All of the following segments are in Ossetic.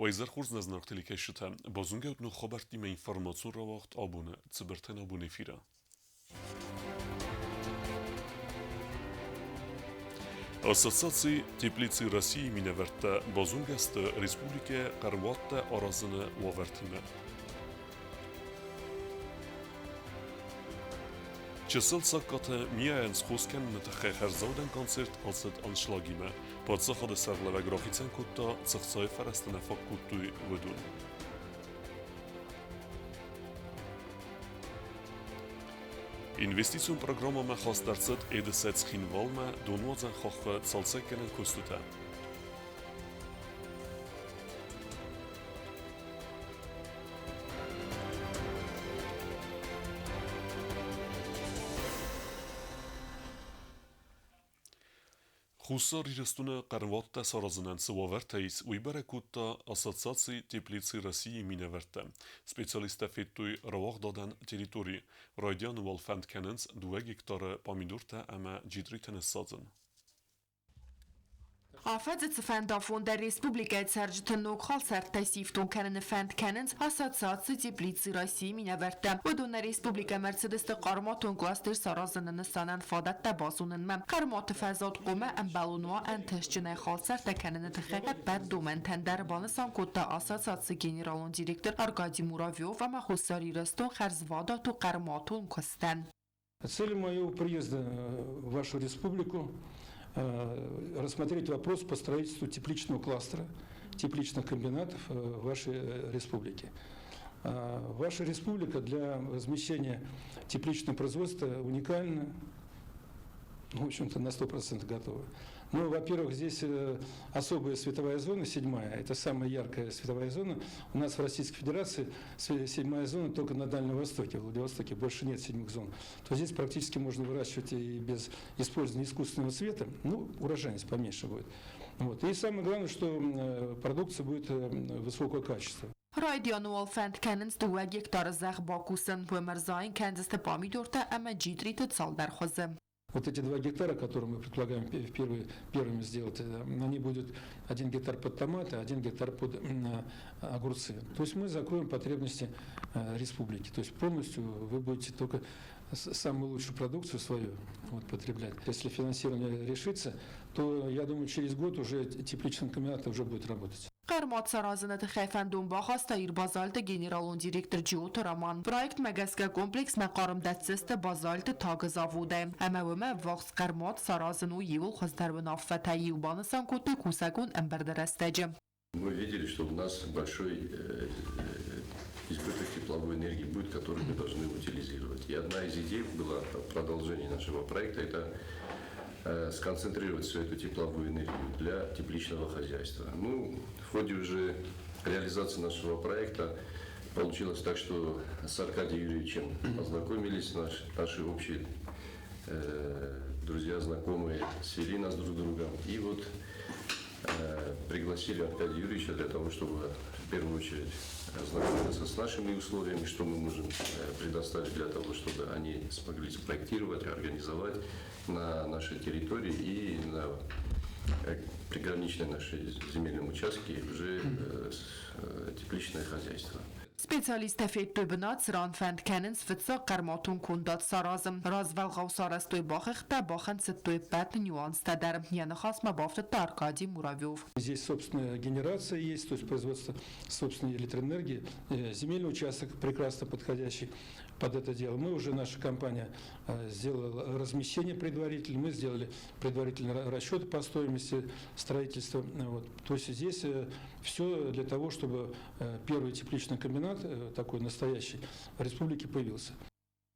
Уӕ хорз нӕ зынаргъ телекӕсджытӕ, базонгӕ ут ног хабӕрттимӕ информацион рауагъд абоны цыбыртӕн абон эфиры. Ассоциаци Теплицы России минӕвӕрттӕ базонгӕ сты республикӕйы хъӕрмуаттӕ аразыны уавӕртимӕ. Чысыл Сагкаты Мияйӕн схос кӕныны тыххӕй хӕрзаудӕн концерт ацыд аншлагимӕ. Паддзахады сӕргълӕууӕг рахицӕн кодта, цы хцайы фӕрӕзтӕ нӕ фаг кодтой, уыдон. Инвестицион программӕмӕ хаст ӕрцыд Эдесӕ Цхинвалмӕ донуадзӕн хаххы цалцӕггӕнӕн куыстытӕ. Хуссар Ирыстоны хъӕрмуаттӕ саразынӕн цы уавӕртӕ ис, уый бӕрӕг кодта Ассоциаци Теплицы России-йы минӕвӕрттӕ. Специалисттӕ федтой рауагъдадӕн территори. Райдианы уал фӕнд кӕнынц дыууӕ гектары пъамидортӕ ӕмӕ джитъритӕ ныссадзын. Афӕдзы цыфӕнды афон дӕр республикӕйы цӕрджыты ног халсӕрттӕй сифтонг кӕныны фӕнд кӕнынц Ассоциаци Теплицы России минӕвӕрттӕ. Уыдон нӕ республикӕмӕ ӕрцыдысты хъӕрмуатон кластер саразыны нысанӕн фадӕттӕ базонынмӕ. Хъӕрмуаты фӕзуат хъуамӕ ӕмбӕлон уа ӕнтыстджынӕй халсӕрттӕ кӕныны тыххӕй ӕппӕт домӕнтӕн дӕр, банысан кодта ассоциацийы генералон директор Аркадий Муравьев ӕмӕ Хуссар Ирыстон хӕрзвадат у хъӕрмуатон куыстӕн. Цель моего приезда в вашу республику рассмотреть вопрос по строительству тепличного кластера, тепличных комбинатов в вашей республике. Ваша республика для размещения тепличного производства уникальна, в общем-то, на 100% готова. Ну, во-первых, здесь особая световая зона, седьмая, это самая яркая световая зона. У нас в Российской Федерации седьмая зона только на Дальнем Востоке, в Владивостоке больше нет седьмых зон. То здесь практически можно выращивать и без использования искусственного света, ну, урожайность поменьше будет. Вот. И самое главное, что продукция будет высокого качества. Райдианы уал фӕнд кӕнынц дыууӕ гектары зӕхх бакусын, уым ӕрзайын кӕндзысты пъамидортӕ ӕмӕ джитъриты цалдӕр хуызы. Вот эти 2 гектара, которые мы предполагаем первыми сделать, они будут 1 гектар под томаты, 1 гектар под огурцы. То есть мы закроем потребности республики. То есть полностью вы будете только самую лучшую продукцию свою вот, потреблять. Если финансирование решится, то, я думаю, через год уже тепличный комбинат уже будет работать. Хъӕрмуат саразыны тыххӕй фӕндон бахаста Ирбазальты генералон директор Джиоты Роман. Проектмӕ гӕсгӕ комплексмӕ хъарм дӕтдзысты базальты тагы заводӕй. Ӕмӕ уымӕ ӕввахс хъӕрмуат саразын у иуыл хуыздӕр уынаффӕтӕй иу, банысан кодтой кусӕгон ӕмбырды рӕстӕджы. Мы видели, что у нас большой избыток тепловой энергии будет, который мы должны утилизировать. И одна из идей была продолжение нашего проекта – это сконцентрировать всю эту тепловую энергию для тепличного хозяйства. Ну, в ходе уже реализации нашего проекта получилось так, что с Аркадием Юрьевичем познакомились, наши общие друзья, знакомые, свели нас друг с другом. И вот пригласили Аркадия Юрьевича для того, чтобы в первую очередь ознакомиться с нашими условиями, что мы можем предоставить для того, чтобы они смогли спроектировать, организовать на нашей территории и на приграничной нашей земельном участке уже тепличное хозяйство. Специалисттӕ федтой бынат, цыран фӕнд кӕнынц фыццаг хъӕрмуатон кондад саразын. Развӕлгъау сарӕзтой бахыгъдтӕ, бахынцыдтой ӕппӕт нюанстӕ дӕр. Йӕ ныхасмӕ бафтыдта Аркадий Муравьев. Здесь собственная генерация есть, то есть производство собственной электроэнергии. Земельный участок прекрасно подходящий под это дело. Мы уже, наша компания сделала размещение предварительно, мы сделали предварительный расчет по стоимости строительства. Вот. То есть здесь все для того, чтобы первый тепличный комбинат, такой настоящий, в республике появился.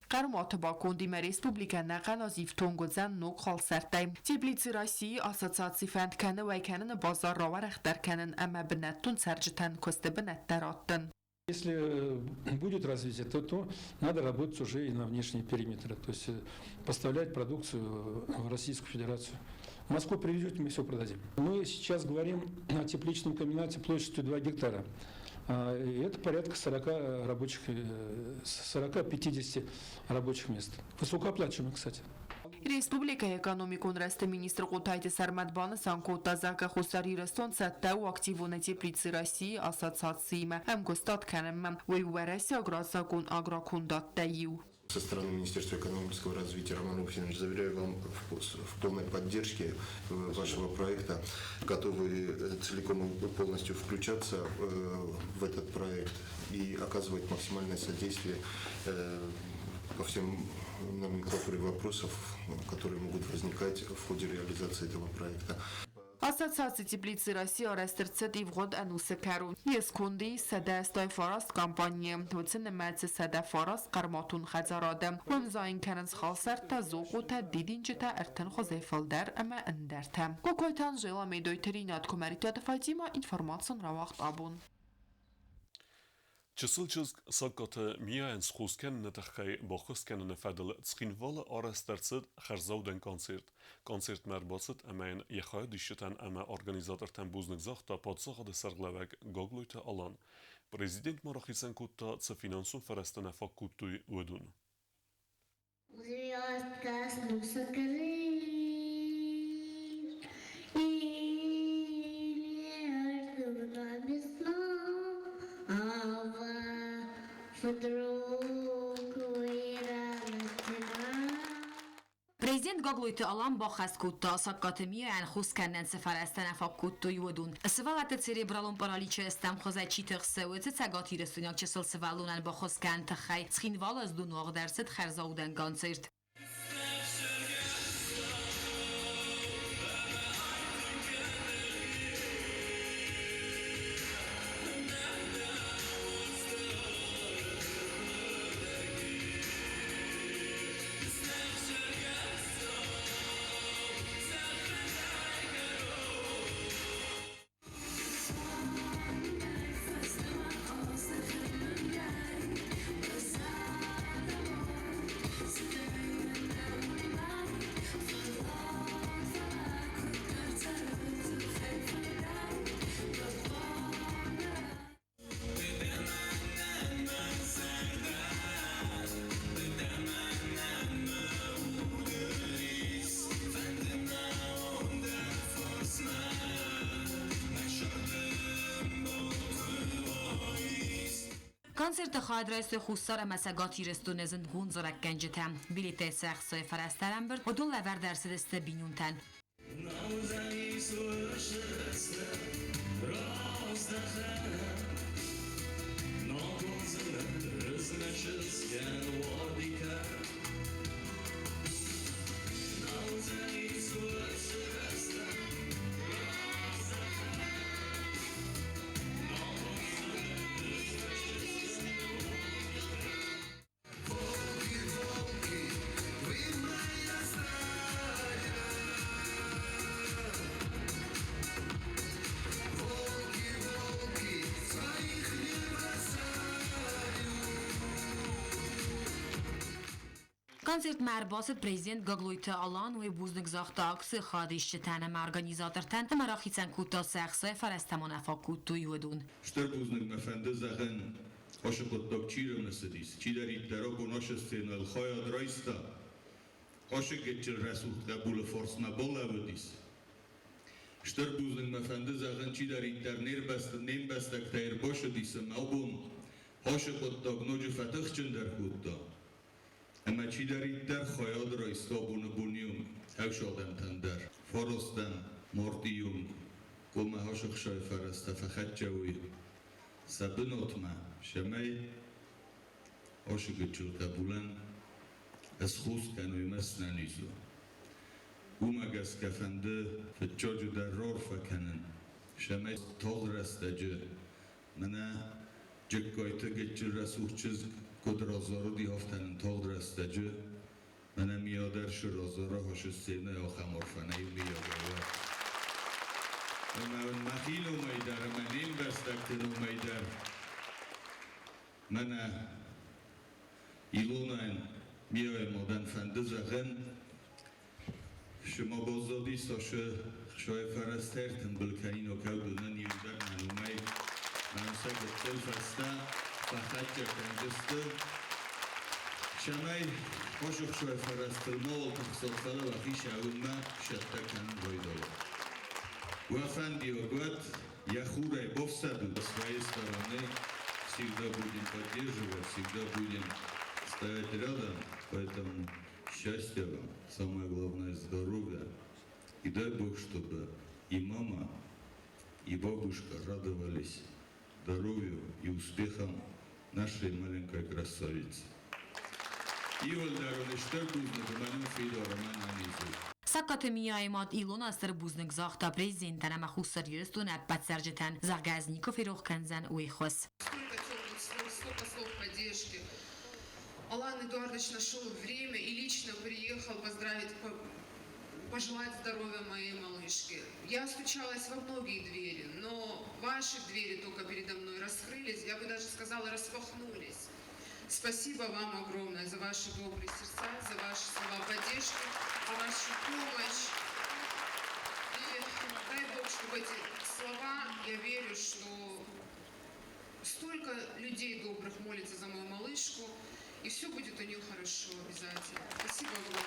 Хъӕрмуаты бакондимӕ республикӕ ӕнӕхъӕн аз ифтонг уыдзӕн ног халсӕрттӕй. Теплицы Российы ассоциаци фӕнд кӕны уӕй кӕныны базар рауӕрӕхдӕр кӕнын ӕмӕ бынӕттон цӕрджытӕн куысты бынӕттӕ раттын. Если будет развитие, то надо работать уже и на внешние периметры, то есть поставлять продукцию в Российскую Федерацию. В Москву привезете, мы все продадим. Мы сейчас говорим о тепличном комбинате площадью 2 гектара. И это порядка 40 рабочих, 40-50 рабочих мест. Высокооплачиваемых, кстати. Республикӕйы экономикон рӕзты министр Хъотайты Сӕрмӕт банысан кодта, зӕгъгӕ, Хуссар Ирыстон цӕттӕ у активонӕй Теплицы России ассоциациимӕ ӕмгуыстад кӕнынмӕ. Уый у уӕрӕсейаг раззагон агрокондадтӕй иу. Со стороны Министерства экономического развития Роман Рухинович, заверяю вам в полной поддержке вашего проекта. Готовы целиком и полностью включаться в этот проект и оказывать максимальное содействие по всем номенклатуре вопросов, которые могут возникать в ходе реализации этого проекта. Ассоциаци Теплицы России арӕзт ӕрцыд ивгъуыд ӕнусы кӕрон. Йе сконды ис 189 компанийы, уыцы нымӕцы 109 хъӕрмӕтон хӕдзарады. Уым зайын кӕнынц халсӕрттӕ, зокъотӕ, дидинджытӕ, ӕртын хуызӕй фылдӕр ӕмӕ ӕндӕртӕ. Кокойты Анжела, Медойты Ринат, Куымӕридтаты Фатимӕ, информацион рауагъд абон. Чысыл чызг Сагкаты Мияйӕн схос кӕныны тыххӕй баххуыс кӕныны фӕдыл Цхинвалы арӕзт ӕрцыд хӕрзаудӕн концерт. Концертмӕ ӕрбацыд ӕмӕ йын йӕ хайадисджытӕн ӕмӕ организатортӕн бузныг загъта паддзахады сӕргълӕууӕг Гаглойты Алан. Президент ма рахицӕн кодта, цы финансон фӕрӕзтӕ нӕ фаг кодтой, уыдон. Звезд коснулся крыльев, И между нами снова вдруг выиграла тьма. Президент Гаглойты Алан бахӕс кодта Сагкаты Мияйӕн хос кӕнынӕн цы фӕрӕзтӕ нӕ фаг кодтой, уыдон. Сывӕллӕтты церебралон параличы стӕм хуызӕй чи тыхсы, уыцы цӕгатирыстойнаг чысыл сывӕллонӕн баххуыс кӕныны тыххӕй Цхинвалы ӕздон уагъд ӕрцыд хӕрзаудӕн концерт. Концерты хайад райстой Хуссар ӕмӕ Цӕгат Ирыстоны зындгонд зарӕггӕнджытӕ. Билеттӕй цы ӕхцайы фӕрӕзтӕ ӕрӕмбырд, уыдон лӕвӕрд ӕрцыдысты бинонтӕн. Концертмӕ ӕрбацыд президент Гаглойты Алан, уый бузныг загъта акцийы хайадисджытӕн ӕмӕ организатортӕн ӕмӕ рахицӕн кодта сӕ ӕхцайы фӕрӕзтӕ ма нӕ фаг кодтой, уыдон. Стыр бузныг мӕ фӕнды зӕгъын, ацы хъуыддаг чи рымысыдис, чидӕриддӕр абон ацы сценӕйыл хайад райста, ацы гыццыл рӕсугъд хъӕбулы фарсмӕ балӕууыдис. Стыр бузныг мӕ фӕнды зӕгъын, чидӕриддӕр не мбӕстӕгтӕ ӕрбацыдис ӕмӕ абон ацы хъуыддаг ноджы фӕтыхджындӕр кодта. Ӕмӕ чидӕриддӕр хайад райста абоны бон ӕфсадӕнтӕн дӕр. Фарастӕм мартъийы онг коммӕ хӕсыхсайы фӕрӕзтӕ фӕхӕццӕ уой сӕ бынатмӕ, цӕмӕй ацы гыццыл хъӕбулӕн ысхос кӕной мӕ снӕниз уа. Уымӕ гӕсгӕ фӕнды фыццаджыдӕр раарфӕ кӕнын, цӕмӕй тагъд рӕстӕджы мӕнӕ Джыккайты гыццыл рӕсугъд чызг куыд разарыди, афтӕ нын тагъд рӕстӕджы мӕнӕ миадӕр сразара хӕсы сценӕйы ахӕм арфӕ нӕ иу миййагӕй. Ӕмӕ уын мӕхи номӕй дӕр ӕмӕ не мбӕстӕгты номӕй дӕр мӕнӕ Илонайӕн миайы мадӕн фӕнды зӕгъын, Шыма баззадис ашы хсайы фӕрӕзтӕ ӕртымбыл кӕнинаг кӕуды нын иудӕр нӕ номӕй мӕм сӕ гыццыл фӕстӕ фӕхӕццӕ кӕндзысты. Цӕмӕй ӕхсайы фӕрӕзтыл мауал тыхсат, фӕлӕ уӕхи сӕвынмӕ цӕттӕ кӕнын райдайат. Уӕ фӕндиаг уӕд, йӕ хурӕй бафсӕдут. С своей стороны всегда будем поддерживать, всегда будем стоять рядом, поэтому счастья вам, самое главное здоровья. И дай Бог, чтобы и мама, и бабушка радовались здоровью и успехам нашей маленькой красавицы. Иууылдӕр стыр бузныг мӕнӕн фидар ӕмӕ ӕнӕнизӕй. Сагкаты Мияйы мад Илона стыр бузныг загъта президентӕн ӕмӕ Хуссар Ирыстоны ӕппӕт цӕрджытӕн, зӕгъгӕ, ӕз никуы ферох кӕндзӕн уе ххуыс. Столько теплых слов, столько слов поддержки. Алан Эдуардович нашел время и лично приехал поздравить, пожелать здоровья моей малышке. Я стучалась во многие двери, но ваши двери только передо мной раскрылись, я бы даже сказала, распахнулись. Спасибо вам огромное за ваши добрые сердца, за ваши слова поддержки, за вашу помощь. И дай Бог, чтобы эти слова, я верю, что столько людей добрых молится за мою малышку, и все будет у нее хорошо обязательно. Спасибо огромное.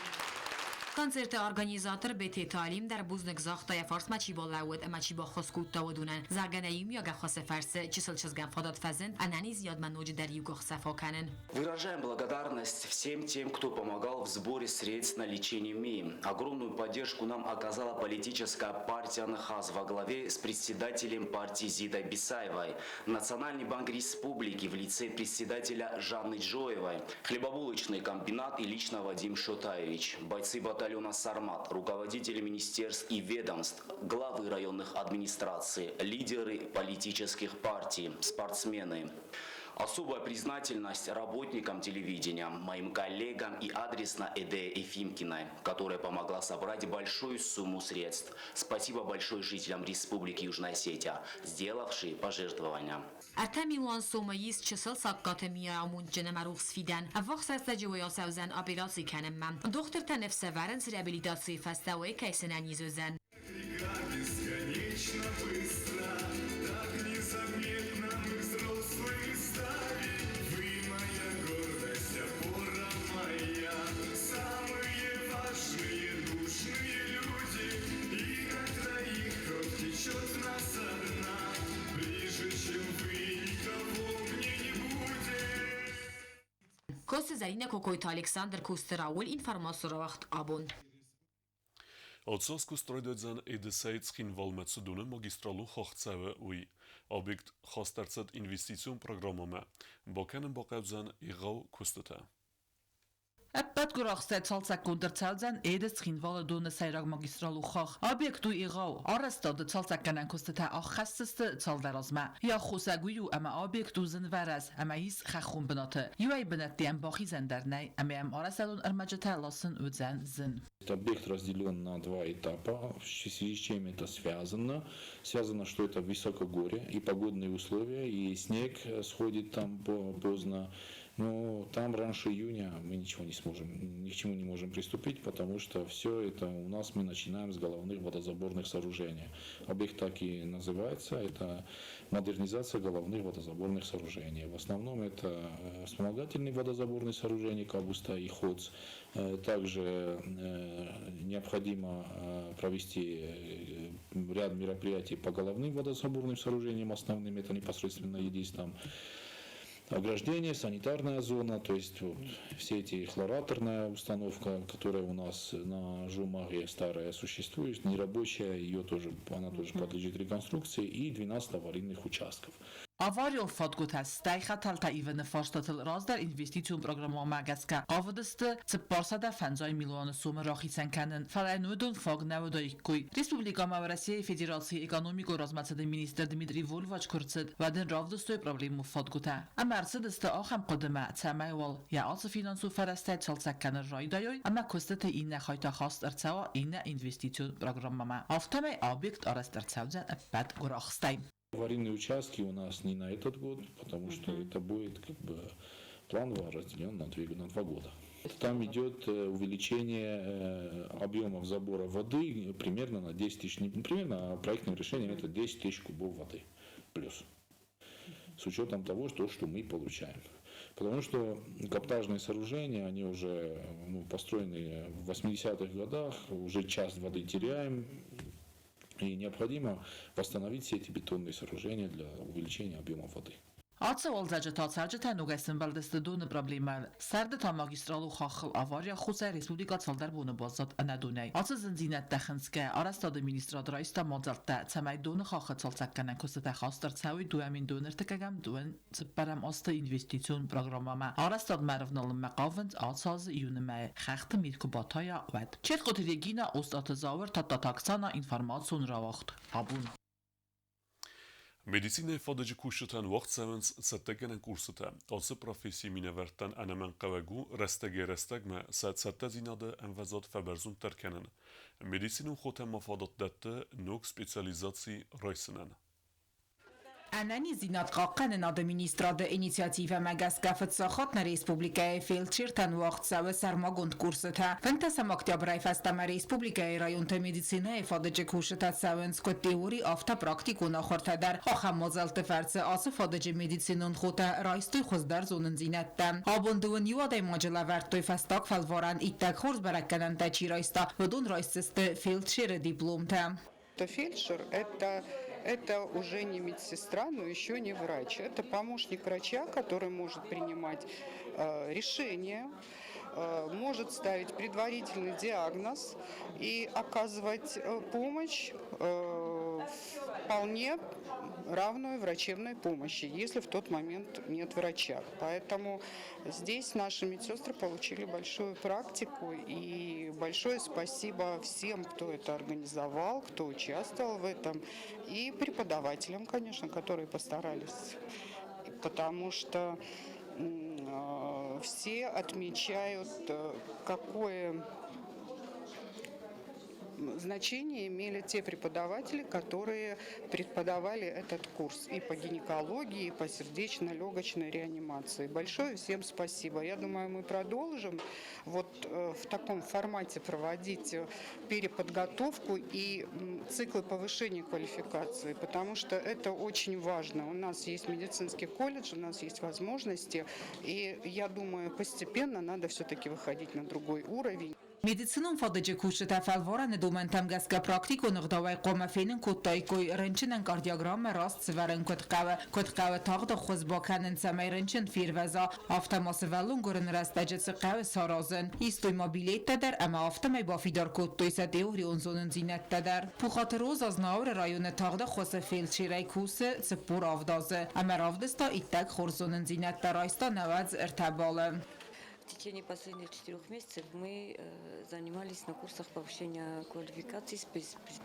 Концерты организатор Бететы Алим дӕр бузныг загъта, йӕ фарсмӕ чи балӕууыд ӕмӕ чи баххуыс кодта, уыдонӕн, зӕгъгӕ, нӕ иумиаг ӕххуысы фӕрцы чысыл чызгӕн фадат фӕзынд ӕнӕниздзинадмӕ ноджыдӕр иу къахдзӕф акӕнын. Выражаем благодарность всем тем, кто помогал в сборе средств на лечение Мии. Огромную поддержку нам оказала политическая партия «Нхаз» во главе с председателем партии Зидой Бесаевой, Национальный банк республики в лице председателя Жанны Джоевой, хлебобулочный комбинат и лично Вадим Шотаевич, бойцы батальона «Сармат», руководители министерств и ведомств, главы районных администраций, лидеры политических партий, спортсмены. Особая признательность работникам телевидения, моим коллегам и адресно Эде Ефимкиной, которая помогла собрать большую сумму средств. Спасибо большое жителям Республики Южная Осетия, сделавшие пожертвования. 3 милуан сомы ис чысыл Сагкаты Мияйы амондджын ӕмӕ рухс фидӕн. Ӕввахс рӕстӕджы уый ацӕудзӕн операци кӕнынмӕ. Дохтыртӕ ныфс ӕвӕрынц, реабилитацийы фӕстӕ уый кӕй сынӕниз уыдзӕн. Бесконечно быстро, так незаметно мы взрослые стали. Вы моя гордость, опора моя, самые важные, нужные люди. И на троих кровь течет в нас одна, ближе, чем вы, никого мне не будет. Коцты Зӕринӕ, Кокойты Александр, Коцты Рауль, информацион рауагъд Абон. Ацы аз куыст райдайдзӕн Едысӕй Цхинвалмӕ цы доны магистралон хахх цӕуы, уый. Объект хаст ӕрцыд инвестицион программӕмӕ. Бакӕнын бахъӕудзӕн егъау куыстытӕ. Ӕппӕт гуырахстӕй цалцӕггонд ӕрцӕудзӕн Едыс-Цхинвалы доны сӕйраг магистралон хахх. Объект у егъау. Арӕзтады цалцӕггӕнӕн куыстытӕ аххӕсдзысты цалдӕр азмӕ. Йӕ аххосаг уый у, ӕмӕ объект у зынвӕрӕз ӕмӕ ис хӕххон бынаты. Иуӕй бынӕтты йӕм бахизӕн дӕр нӕй, ӕмӕ йӕм арӕзтадон ӕрмӕджытӕ ласын уыдзӕн зын. Объект разделен на два этапа. В связи с чем это связано? Связано, что это высокогорье и погодные условия, и снег сходит там поздно. Но там раньше июня мы ничего не сможем, ни к чему не можем приступить, потому что все это у нас мы начинаем с головных водозаборных сооружений. Объект так и называется, это модернизация головных водозаборных сооружений. В основном это вспомогательные водозаборные сооружения Кабуста и ХОЦ. Также необходимо провести ряд мероприятий по головным водозаборным сооружениям основным, это непосредственно Едис там ограждение, санитарная зона, то есть вот все эти хлораторная установка, которая у нас на Жумаге старая существует, нерабочая, ее тоже, она тоже подлежит реконструкции, и 12 аварийных участков. Аварион фадгуытӕ, стӕй хӕтӕлтӕ ивыны фарстатыл раздӕр инвестицион программӕмӕ гӕсгӕ хъавыдысты 450 милуаны сомы рахицӕн кӕнын, фӕлӕ уыдон фаг нӕ уыдаиккой. Республикӕмӕ Уӕрӕсейы Федерацийы экономикон размӕцыды министр Дмитрий Вольвач куы рцыд, уӕд ын равдыстой проблемон фадгуытӕ. Ӕмӕ ӕрцыдысты ахӕм хъуыдымӕ, цӕмӕй уал йӕ ацы финансон фӕрӕзтӕй цалцӕг кӕнын райдайой ӕмӕ куыстыты иннӕ хай та хаст ӕрцӕуа иннӕ инвестицион программӕмӕ. Афтӕмӕй объект арӕзт ӕрцӕудзӕн ӕппӕт гуырахстӕй. Аварийные участки у нас не на этот год, потому что это будет как бы планово разделен на 2 года. Там идет увеличение объемов забора воды примерно на 10 тысяч, не примерно, а проектным решением это 10 тысяч кубов воды плюс. С учетом того, что мы получаем. Потому что каптажные сооружения, они уже, ну, построены в 80-х годах, уже часть воды теряем, и необходимо восстановить все эти бетонные сооружения для увеличения объема воды. Ацы уалдзӕджы та цӕрджытӕ ногӕй сӕмбӕлдысты доны проблемӕйыл. Сӕрды та магистралон хаххыл аварийӕ Хуссар Республикӕ цалдӕр боны баззад ӕнӕ донӕй. Ацы зындзинӕдтӕ хынцгӕйӕ, арӕзтады министрад райста мадзӕлттӕ, цӕмӕй доны хаххы цалцӕггӕнӕн куыстытӕ хаст ӕрцӕуой 2025 25-ӕм азты инвестицион программӕмӕ. Арӕзтадмӕ ӕрӕвналынмӕ хъавынц ацы азы июны мӕйы, хӕхты мит куы батайа, уӕд. Четкоты Регина, Остъаты Зауыр, Тадтаты Оксана, информацион рауагъд. Абон. Медицинӕйы фадыджы кусджытӕн уагъд цӕуынц цӕттӕгӕнӕн курсытӕ. Ацы профессийы минӕвӕрттӕн ӕнӕмӕнгхъӕуӕг у рӕстӕгӕй-рӕстӕгмӕ сӕ цӕттӕдзинады ӕмвӕзад фӕбӕрзонддӕр кӕнын. Медицинон хотӕн ма фадат дӕтты ног специализаци райсынӕн. Ӕнӕниздзинад хъахъхъӕнынады министрады инициативӕмӕ гӕсгӕ фыццаг хатт нӕ республикӕйы фельдшертӕн уагъд цӕуы сӕрмагонд курсытӕ. 15 октябрӕй фӕстӕмӕ республикӕйы районты медицинӕйы фадыджы курсытӕ цӕуынц куыд теори, афтӕ практикон ахуыртӕ дӕр. Ахӕм мадзӕлтты фӕрцы ацы фадыджы медицинон хотӕ райстой хуыздӕр зонындзинӕдтӕ. Абон дыууын иу адӕймаджы лӕвӕрдтой фӕстаг фӕлварӕн, иттӕг хорз бӕрӕггӕнӕнтӕ чи райста, уыдон райсдзысты фельдшеры дипломтӕ. Фельдшер – это уже не медсестра, но еще не врач. Это помощник врача, который может принимать решения, может ставить предварительный диагноз и оказывать помощь вполне равную врачебной помощи, если в тот момент нет врача. Поэтому здесь наши медсестры получили большую практику, и большое спасибо всем, кто это организовал, кто участвовал в этом, и преподавателям, конечно, которые постарались, потому что все отмечают, какое значение имели те преподаватели, которые преподавали этот курс и по гинекологии, и по сердечно-легочной реанимации. Большое всем спасибо. Я думаю, мы продолжим вот в таком формате проводить переподготовку и циклы повышения квалификации, потому что это очень важно. У нас есть медицинский колледж, у нас есть возможности, и я думаю, постепенно надо все-таки выходить на другой уровень. Медицинон фадыджы кусджытӕ фӕлварӕны домӕнтӕм гӕсгӕ практикон ӕгъдауӕй хъуамӕ фенын кодтаиккой, рынчынӕн кардиограммӕ раст сывӕрын куыд хъӕуы, куыд хъӕуы тагъд ӕххуыс бакӕнын, цӕмӕй рынчын фервӕза, афтӕ ма сывӕллон гуырыны рӕстӕджы цы хъӕуы саразын. Истой ма билеттӕ дӕр ӕмӕ афтӕмӕй бафидар кодтой сӕ теорион зонындзинӕдтӕ дӕр. Пухаты Роза Знауыры районы тагъд ӕххуысы фельдшерӕй кусы 47 азы ӕмӕ равдыста иттӕг хорз зонындзинӕдтӕ, райста 93 баллы. В течение последних 4 месяцев мы занимались на курсах повышения квалификации с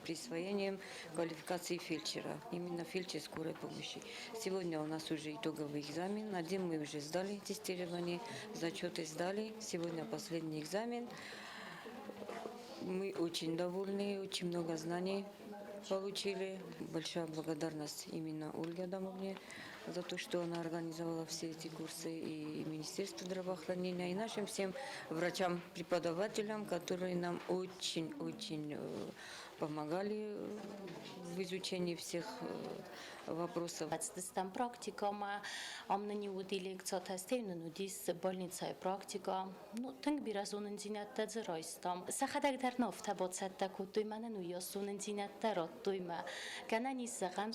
присвоением квалификации фельдшера, именно фельдшер скорой помощи. Сегодня у нас уже итоговый экзамен. Один мы уже сдали тестирование, зачеты сдали. Сегодня последний экзамен. Мы очень довольны, очень много знаний получили. Большая благодарность именно Ольге Адамовне за то, что она организовала все эти курсы, и Министерству здравоохранения, и нашим всем врачам, преподавателям, которые нам очень-очень помогали в изучении всех вопросов. Ацыдыстӕм практикӕмӕ, ам нын уыди лекцитӕ, стӕй нын уыдис больницӕйы практикӕ. Ну, тынг бирӕ зонындзинӕдтӕ дзы райстам. Сӕхӕдӕг дӕр нӕ афтӕ бацӕттӕ кодтой, мӕнӕн уыйас зонындзинӕдтӕ радтой мӕ. Гӕнӕн ис зӕгъӕн,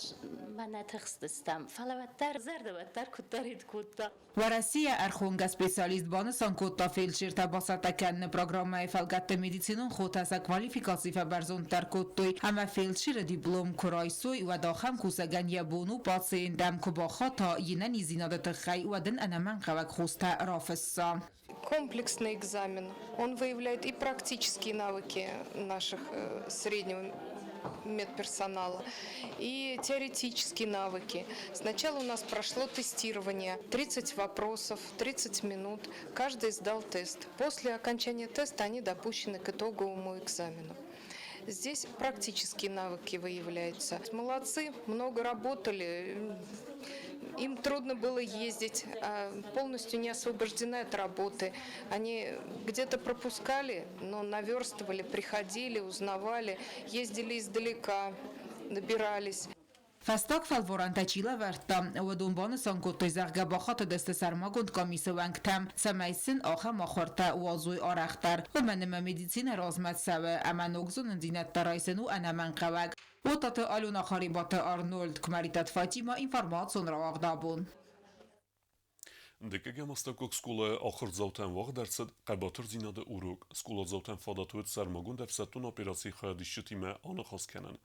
мӕ нӕ тыхстыстӕм, фӕлӕ уӕддӕр зӕрдӕ уӕддӕр куыддӕрид кодта. Уӕрӕсейӕ ӕрхонгӕ специалист банысан кодта, фельдшертӕ бацӕттӕ кӕныны программӕйы фӕлгӕтты медицинон хотӕ сӕ квалификаци фӕбӕрзонддӕр кодтой ӕмӕ фельдшеры диплом куы райсой, уӕд ахӕм кусӕгӕн йӕ бон у пациенттӕм куы бахата йе нӕниздзинады тыххӕй, уӕд ын ӕнӕмӕнгхъӕуӕг хостӕ рафысса. Комплексный экзамен. Он выявляет и практические навыки наших среднего медперсонала, и теоретические навыки. Сначала у нас прошло тестирование. 30 вопросов, 30 минут. Каждый сдал тест. После окончания теста они допущены к итоговому экзамену. Здесь практические навыки выявляются. Молодцы, много работали, им трудно было ездить, полностью не освобождены от работы. Они где-то пропускали, но наверстывали, приходили, узнавали, ездили издалека, добирались. Фӕстаг фӕлварӕнтӕ чи лӕвӕрдта, уыдон банысан кодтой, зӕгъгӕ, бахатыдысты сӕрмагонд къамисы уӕнгтӕм, цӕмӕй сын ахӕм ахуыртӕ уадзой арӕхдӕр. Уымӕн ӕмӕ медицинӕ размӕ цӕуы ӕмӕ ног зонындзинӕдтӕ райсын у ӕнӕмӕнгхъӕуӕг. Уататы Алена, Харебаты Арнольд, Куымӕридтаты Фатимӕ, информацион рауагъд абон. Дыккӕгӕм астӕуккаг скъолайы ахуырдзаутӕн уагъд ӕрцыд хъӕбатырдзинады урок. Скъоладзаутӕн фадат уыд сӕрмагонд ӕфсӕддон операцийы хайадисджытимӕ аныхас кӕнын.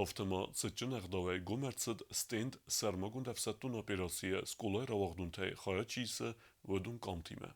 Афтӕ ма цытджын ӕгъдауӕй гом ӕрцыд стенд сӕрмагонд ӕфсӕддон операцийы скъолайы рауагъдонтӕй хайад чи исы, уыдон къамтимӕ.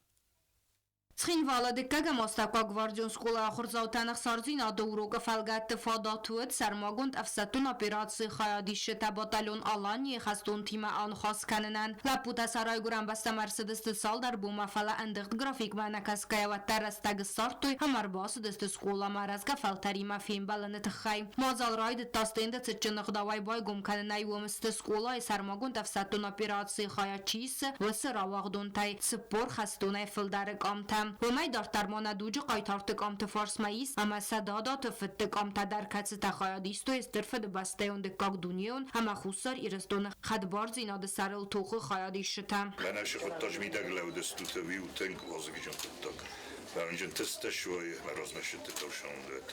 Цхинвалы дыккӕгӕм астӕуккаг гвардион скъолайы ахуырдзаутӕн ӕхсардзинады урокы фӕлгӕтты фадат уыд сӕрмагонд ӕфсӕддон операцийы хайадисджытӕ батальон «Алани»-йы хӕстонтимӕ аныхас кӕнынӕн. Лӕппутӕ сӕ райгуырӕн бӕстӕм ӕрцыдысты цалдӕр бонмӕ, фӕлӕ ӕндыгъд графикмӕ ӕнӕкӕсгӕйӕ уӕддӕр рӕстӕг ссардтой ӕмӕ ӕрбацыдысты скъоламӕ рӕзгӕ фӕлтӕримӕ фембӕлыны тыххӕй. Мадзал райдыдта стенды цытджын ӕгъдауӕй байгом кӕнынӕй. Уым сты скъолайы сӕрмагонд ӕфсӕддон операцийы хайад чи исы, уыцы рауагъдонтӕй 40 хӕстонӕй фылдӕры къамтӕ. Уымӕй дарддӕр ма нӕ дуджы хъайтарты къамты фарсмӕ ис ӕмӕ сӕ дадаты фыдты къамтӕ дӕр, кӕцытӕ хайад истой Стыр Фыдыбӕстӕйон Дыккаг дунейон ӕмӕ Хуссар Ирыстоны хӕдбардзинады сӕрыл тохы хайадисджытӕ. Мӕнӕ цы хъуыддаджы мидӕг лӕудыстут, уый у тынг вазыгджын хъуыддаг. Фӕрнджын тыстӕ суайы мӕ размӕ сыдтытау саундӕт.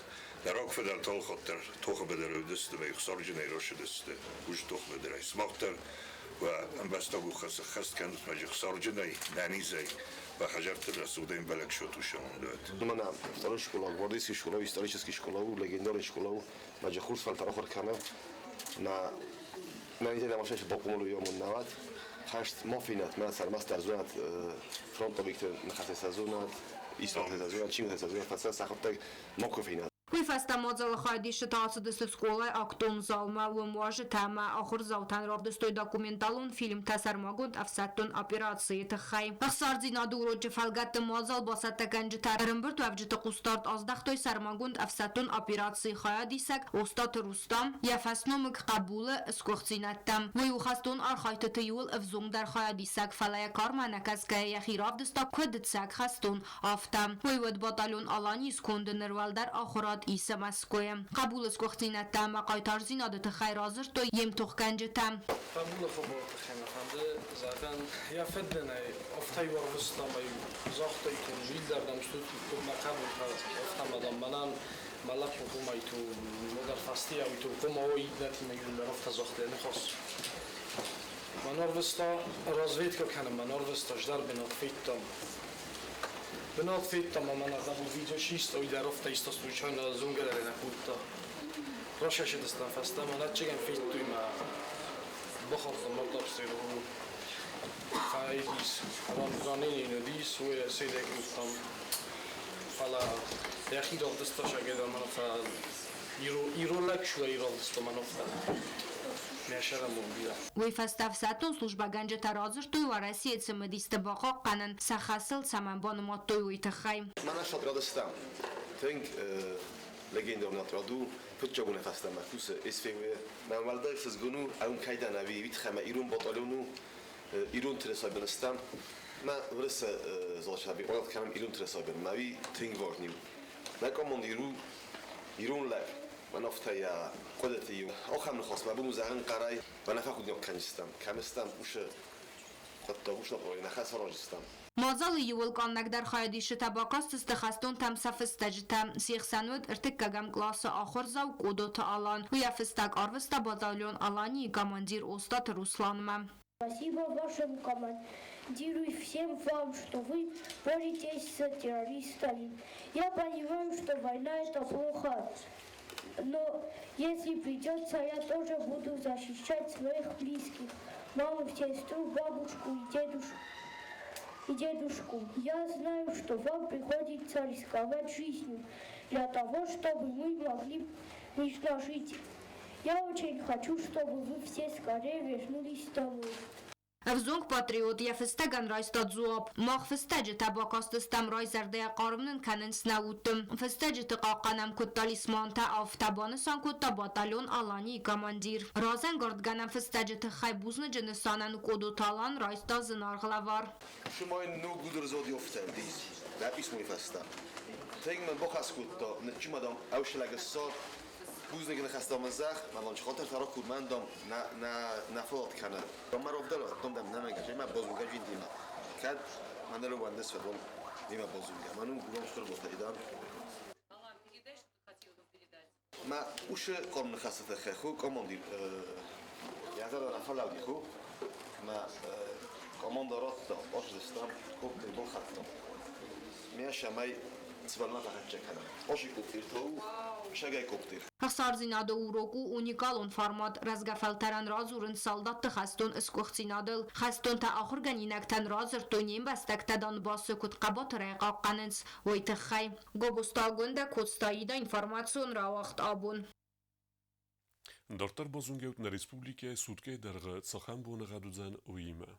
Нӕ рагфыдӕлтӕ алхатт дӕр тохы быдыры уыдысты ӕмӕ ӕхсарджынӕй рӕсыдысты уыцы тохы быдырӕй. Сымах дӕр уӕ ӕмбӕстаг хӕст кӕнут мӕ ӕхсарджынӕй, нӕнизӕй, уӕ хӕдзӕртты рӕсугъдӕй ӕмбӕлӕг соту саундӕт. Мӕнӕ второй школа, гвардейский школа, исторический школа, легендарный школа, мӕ хурс фӕлтӕр кӕны. На на неделя машин бакумулу йомун хашт мофинат ма сармастар зунат фронтовикты нахасеса зунат история зунат чингаса зунат фаса сахоттаг мокофинат. Уый фӕстӕ мадзалы хайадисджытӕ ацыдысты скъолайы актон залмӕ, уым уазджытӕ ӕмӕ ахуырдзаутӕн равдыстой документалон фильмтӕ сӕрмагонд ӕфсӕддон операцийы тыххӕй. Ӕхсардзинады урочы фӕлгӕтты мадзал бацӕттӕгӕнджытӕ ӕрӕмбырдуӕвджыты хъусдард аздӕхтой сӕрмагонд ӕфсӕддон операцийы хайадисӕг Остъаты Рустам йӕ фӕсномыг хъӕбулы сгуыхтдзинӕдтӕм. Уый у хӕстон архайдтыты иууыл ӕвзонгдӕр хайадисӕг, фӕлӕ йӕ кармӕ нӕкӕсгӕйӕ йӕхи равдыста куыд ӕцӕг хӕстон, афтӕ. Уый уыд батальон «Алани»-йы сконды ныр уӕлдӕр ахуырад исы Мӕскуыйы. Хъӕбулы сгуыхтдзинӕдтӕ ӕмӕ хъайтардзинады тыххӕй радзырдтой йе мтохгӕнджытӕ. Хъӕбулы хабары тыххӕй мӕ фӕнды зӕгъын, йӕ фыдӕнӕй афтӕ ӕрвыста ӕмӕ загъта, уилдӕрдӕм стут, мӕ хъӕбултӕ, афтӕ ма, дам, мӕнӕн мӕ лӕппу къумайту, уӕдӕр фӕстейауиту, къума о иннӕтимӕ иууылдӕр афтӕ загъта йӕ ныхас. Мӕн ӕрвыста разведка кӕнын, мӕн ӕрвыста здӕр бынат федтам. Бынат федтам ӕмӕ нӕ хъӕбул видео систа, уый дӕр афтӕ иста случайно зонгӕ дӕр нӕ кодта. Расӕсыдыстӕм фӕстӕмӕ, нӕччегӕн федтой мӕ бахаудтам мардабстрелы фӕидис, ранение уыдис, уый седе кодтам. Фӕлӕ йӕхи равдыста сагӕдӕр мӕн фӕ ирон лӕг суӕй равдыста мӕн афтӕ. Мӕ сӕрӕн бирӕ. Уый фӕстӕ ӕфсӕддон службӕгӕнджытӕ радзырдтой Уӕрӕсейы цымыдисты бахъахъхъӕнын сӕ хӕсыл цӕмӕн банымадтой, уый тыххӕй. Мӕнӕ сатрады тынг легендарный атраду фыццагон фӕстӕмӕ кусы СВВ. Мӕн уӕлдай фызгун у, ӕм кайдан ӕви витхӕмӕ ирон батальон у, ирон тырысабын стам. Мӕ вырысы залшаби олат кӕнӕм ирон тырысабын. Мӕ уый тынг важный у. Нӕ командир у ирон лӕг. Мӕн афтӕ йӕ хъуыдыты иу. Ахӕм ныхас мӕ бон у зӕгъын хъӕрӕй. Мӕ нӕ фӕхудинаг кӕнджыстӕм. Кӕм стӕм, уыцы хъуыддаг уыцы нӕ хӕс аразджыстӕм. Мадзалы иууыл къаннӕгдӕр хайадисджытӕ бакастысты хӕстонтӕм сӕ фыстӕджытӕ. Се хсӕн уыд ӕртыккӕгӕм къласы ахуырдзау Къодоты Алан. Уый йӕ фыстӕг арвыста батальон «Алани»-йы командир Остъаты Русланмӕ. Спасибо вашему командиру и всем вам, что вы боретесь с террористами. Я понимаю, что война это плохо, но если придется, я тоже буду защищать своих близких, маму, сестру, бабушку и дедушку. И дедушку. Я знаю, что вам приходится рисковать жизнью для того, чтобы мы могли мирно жить. Я очень хочу, чтобы вы все скорее вернулись домой. Ӕвзонг патриот йӕ фыстӕгӕн райста дзуапп. Мах фыстӕджытӕ бакастыстӕм, райзӕрдӕйӕ хъарм нын кӕнынц нӕ удты. Фыстӕджыты хъахъхъӕнӕм куыд талисмантӕ, афтӕ, банысан кодта батальон «Алани»-йы командир. Разӕнгардгӕнӕн фыстӕджы тыххӕй бузныджы нысанӕн Къодоты Алан райста зынаргъ лӕвар. Шымайн ног удырзод ёфтӕлдис, нӕ писмойы фӕстӕ. Тынг мын бахӕс кодта, ныччымадам ӕвшылӕг ссар. Бузныг ныхӕстӕ мын зӕгъ, мӕ дам хатыр та ракур, мӕн дам нӕ нӕ нӕ фӕлад кӕны. Дам мӕ равдӕлӕ, дам дӕм нӕ мӕгӕ, мӕ базонгӕ жиндимӕ. Кӕд мӕныл ӕууӕндыс, фӕдон мемӕ базонгӕ. Мӕн уым гурам стыр батаридан. Мӕ усы къам ныхасы тыххӕй ху командир йӕ зӕрдӕ нӕ фӕлӕуди ху мӕ команда радта, ацыдыстӕм, коктейль балхӕдтам. Ме сӕмӕй цыбӕлмӕ фӕхӕццӕ кӕнӕм. Оши коктейль та у сӕгӕй коктейль. Ӕхсардзинады урок у уникалон формат. Рӕзгӕ фӕлтӕрӕн радзурынц салдатты хӕстон сгуыхтдзинадыл. Хӕстонтӕ ахуыргӕнинӕгтӕн радзырдтой, не мбӕстӕгтӕ Донбассы куыд хъӕбатырӕй хъахъхъӕнынц, уый тыххӕй. Гобозты Агуындӕ Коцтаида информацион рауагъд абон. Дарддӕр базонгӕут нӕ республикӕйы суткӕйы дӕргъы цахӕм боныгъӕд уыдзӕн, уыимӕ.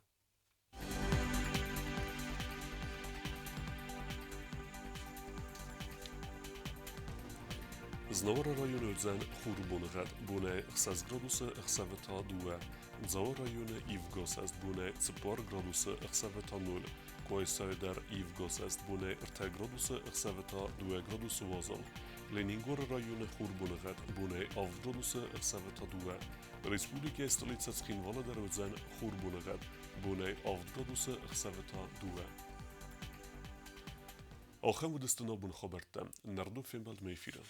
Знауыры районы уыдзӕн хуры боныгъӕд, бонӕй 6 градусы, ӕхсӕвы та 2. Дзауы районы ивгӕ бонӕй 4 градусы, ӕхсӕвы та 0. Къуайсайы дӕр ивгӕ бонӕй 3 градусы, ӕхсӕвы та 2 градусы уазал. Ленингоры районы хурбоныгъӕд, бонӕй 7 градусы, ӕхсӕвы та 2. Республикӕйы столицӕ Цхинвалы дӕр уыдзӕн хурбоныгъӕд, бонӕй 7 градусы, ӕхсӕвы та 2. Ахӕм уыдысты нӕ бон хабӕрттӕ. Нӕрдон фембӕлдмӕ эфиры.